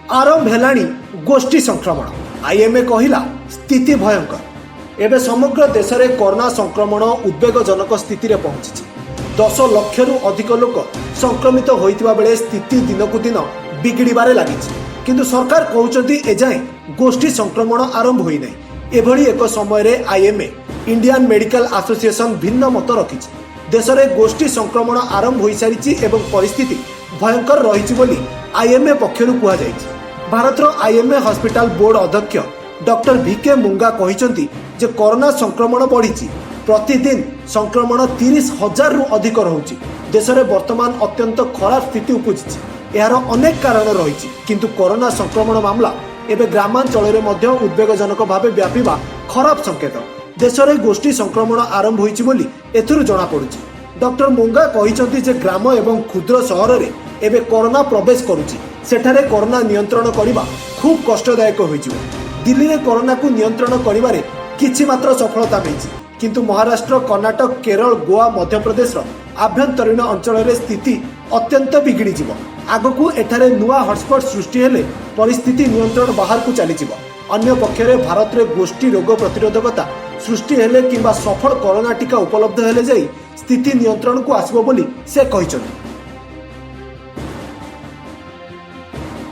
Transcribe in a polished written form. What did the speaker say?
ଆରମ୍ଭ ହେଲାଣି ଗୋଷ୍ଠୀ ସଂକ୍ରମଣ। ଆଇଏମ୍ଏ କହିଲା, ସ୍ଥିତି ଭୟଙ୍କର। ଏବେ ସମଗ୍ର ଦେଶରେ କରୋନା ସଂକ୍ରମଣ ଉଦ୍ବେଗଜନକ ସ୍ଥିତିରେ ପହଞ୍ଚିଛି। 10 ଲକ୍ଷରୁ ଅଧିକ ଲୋକ ସଂକ୍ରମିତ ହୋଇଥିବା ବେଳେ ସ୍ଥିତି ଦିନକୁ ଦିନ ବିଗିଡ଼ିବାରେ ଲାଗିଛି। କିନ୍ତୁ ସରକାର କହୁଛନ୍ତି, ଏଯାଏଁ ଗୋଷ୍ଠୀ ସଂକ୍ରମଣ ଆରମ୍ଭ ହୋଇନାହିଁ। ଏଭଳି ଏକ ସମୟରେ ଆଇଏମ୍ଏ, ଇଣ୍ଡିଆନ୍ ମେଡିକାଲ ଆସୋସିଏସନ ଭିନ୍ନ ମତ ରଖିଛି। ଦେଶରେ ଗୋଷ୍ଠୀ ସଂକ୍ରମଣ ଆରମ୍ଭ ହୋଇସାରିଛି ଏବଂ ପରିସ୍ଥିତି ଭୟଙ୍କର ରହିଛି ବୋଲି ଆଇଏମ୍ଏ ପକ୍ଷରୁ କୁହାଯାଇଛି। ଭାରତର ଆଇଏମ୍ଏ ହସ୍ପିଟାଲ ବୋର୍ଡ ଅଧ୍ୟକ୍ଷ ଡକ୍ଟର ଭିକେ ମୁଙ୍ଗା କହିଛନ୍ତି ଯେ କରୋନା ସଂକ୍ରମଣ ବଢ଼ିଛି। ପ୍ରତିଦିନ ସଂକ୍ରମଣ 30,000ରୁ ଅଧିକ ରହୁଛି। ଦେଶରେ ବର୍ତ୍ତମାନ ଅତ୍ୟନ୍ତ ଖରାପ ସ୍ଥିତି ଉପୁଜିଛି। ଏହାର ଅନେକ କାରଣ ରହିଛି, କିନ୍ତୁ କରୋନା ସଂକ୍ରମଣ ମାମଲା ଏବେ ଗ୍ରାମାଞ୍ଚଳରେ ମଧ୍ୟ ଉଦ୍ବେଗଜନକ ଭାବେ ବ୍ୟାପିବା ଖରାପ ସଂକେତ। ଦେଶରେ ଗୋଷ୍ଠୀ ସଂକ୍ରମଣ ଆରମ୍ଭ ହୋଇଛି ବୋଲି ଏଥିରୁ ଜଣାପଡୁଛି। ଡକ୍ଟର ମୁଙ୍ଗା କହିଛନ୍ତି ଯେ ଗ୍ରାମ ଏବଂ କ୍ଷୁଦ୍ର ସହରରେ ଏବେ କରୋନା ପ୍ରବେଶ କରୁଛି। ସେଠାରେ କରୋନା ନିୟନ୍ତ୍ରଣ କରିବା ଖୁବ୍ କଷ୍ଟଦାୟକ ହୋଇଯିବ। ଦିଲ୍ଲୀରେ କରୋନାକୁ ନିୟନ୍ତ୍ରଣ କରିବାରେ କିଛି ମାତ୍ର ସଫଳତା ମିଳିଛି, କିନ୍ତୁ ମହାରାଷ୍ଟ୍ର, କର୍ଣ୍ଣାଟକ, କେରଳ, ଗୋଆ, ମଧ୍ୟପ୍ରଦେଶର ଆଭ୍ୟନ୍ତରୀଣ ଅଞ୍ଚଳରେ ସ୍ଥିତି ଅତ୍ୟନ୍ତ ବିଗିଡ଼ିଯିବ। ଆଗକୁ ଏଠାରେ ନୂଆ ହଟସ୍ପଟ୍ ସୃଷ୍ଟି ହେଲେ ପରିସ୍ଥିତି ନିୟନ୍ତ୍ରଣ ବାହାରକୁ ଚାଲିଯିବ। ଅନ୍ୟପକ୍ଷରେ ଭାରତରେ ଗୋଷ୍ଠୀ ରୋଗ ପ୍ରତିରୋଧକତା ସୃଷ୍ଟି ହେଲେ କିମ୍ବା ସଫଳ କରୋନା ଟୀକା ଉପଲବ୍ଧ ହେଲେ ଯାଇ ସ୍ଥିତି ନିୟନ୍ତ୍ରଣକୁ ଆସିବ ବୋଲି ସେ କହିଛନ୍ତି।